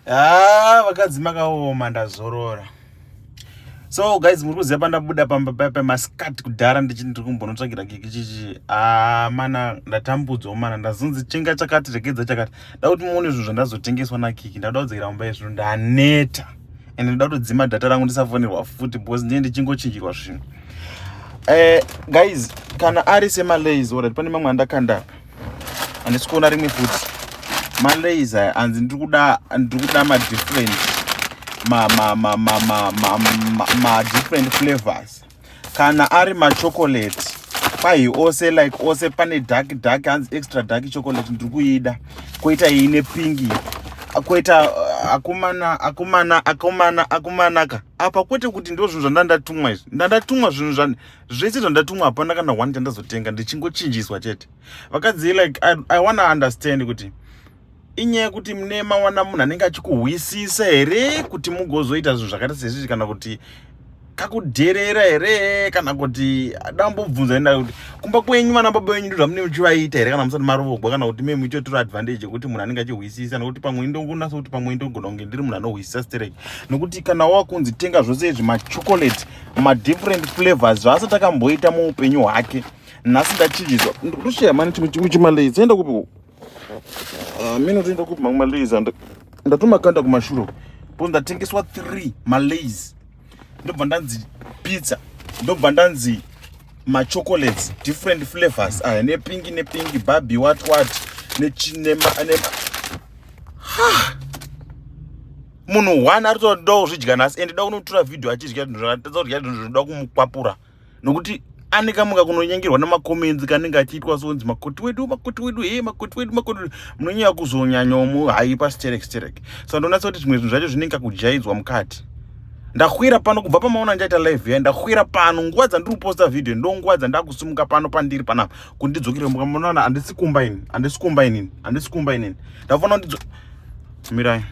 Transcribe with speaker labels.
Speaker 1: Ah, vakadzi makaoma, ndazorora. So guys, muri kuziva pandabuda pamba paya pemasikati kudhara ndichi ndiri kumbonotsvagira kiki chichi. Ah, mana ndatambudzwa mana, ndazonzi chenga chakati, regedza chakati. Nda kuti muone zvinhu zvandazotengeswa naKiki. Ndada kudzokera mumba izvo, ndaneta. Ende ndoda kutodzima data rangu ndisafonerwa futi because ndiye ndichingochinjirwa zvinhu. Guys, kana ari semaLays, alright, pane mamwe andakanda apa. Handisi kuona rimwe futi. MaLays aya anzi ndiri kuda madifferent ma ma ma ma ma ma ma, ma different flavors. Kana ari machocolate kwai ose, like ose pane dark dark, hanzi extra dark chocolate ndiri kuida, koita iyi nepink, koita akomana, akomana, akomana, akomanaka apa. Kwete kuti ndo zvinhu zvandandatumwa izvi, ndandatumwa zvinhu zvese zvandatumwa, hapana kana one chandazotenga, ndichingochinjiswa chete. Vakadzi, like I wanna understand kuti inyaya yekuti mune mawana munhu anenge achikuhwisisa here kuti mugozoita zvinhu zvakaita sezvizvi, kana kuti kakudherera here, kana kuti dambobvunza enda kuti kumba kwenyu vana baba venyu ndo zvamune muchivaita here kana musati marovogwa, kana kuti me muchitotora advantage yekuti munhu anenge achihwisisa? Nokuti pamwe indongonasa kuti pamwe indogona kunge ndiri munhu anohwisisa stereki, nokuti kana wakunzi tenga zvose izvi, machocolate, madifferent flavors, zvaasati akamboita muupenyu hwake, nhasi ndachinjiswa. Ndosheya mani chimwe chimwe chimalays. Enda kupi? Mina toenda kupi mamwe malays? Ndatomakanda kumashure po. Ndatengeswa 3 malays, ndobva ndanzi pizza, ndobva ndanzi machocolates, different flavors aya, nepink nepink, babi, what what, nema. Munhu one ari kutoda kuzvidya nhasi, ende da kunotora vhidhio achidya zvinhu, zvatadza kudya zvinhu zvinoda kumukwapura, nokuti ane kamuka kunonyengerwa nemacomments kanenge achiitwa sonzi makoti wedu, makoti wedu, he, makoti wedu, makoti wedu. Munonyanya kuzonyanyawo muhaipa sterek sterek. Saka ndonatsa kuti zvimwe zvinhu zvacho zvinenge kujaidzwa mukati. Ndakwira pano kubva pamaona ndichaita live ya, ndakwira pano. Nguva dzandiri kuposta vhidhio ndo nguva dzandakusimuka pano pandiri panapa kuti ndidzokere. Mukamunoona, handisi kumba ini, handisi kumba inini, handisi kumba inini. Ndafanira kundidzo mirai.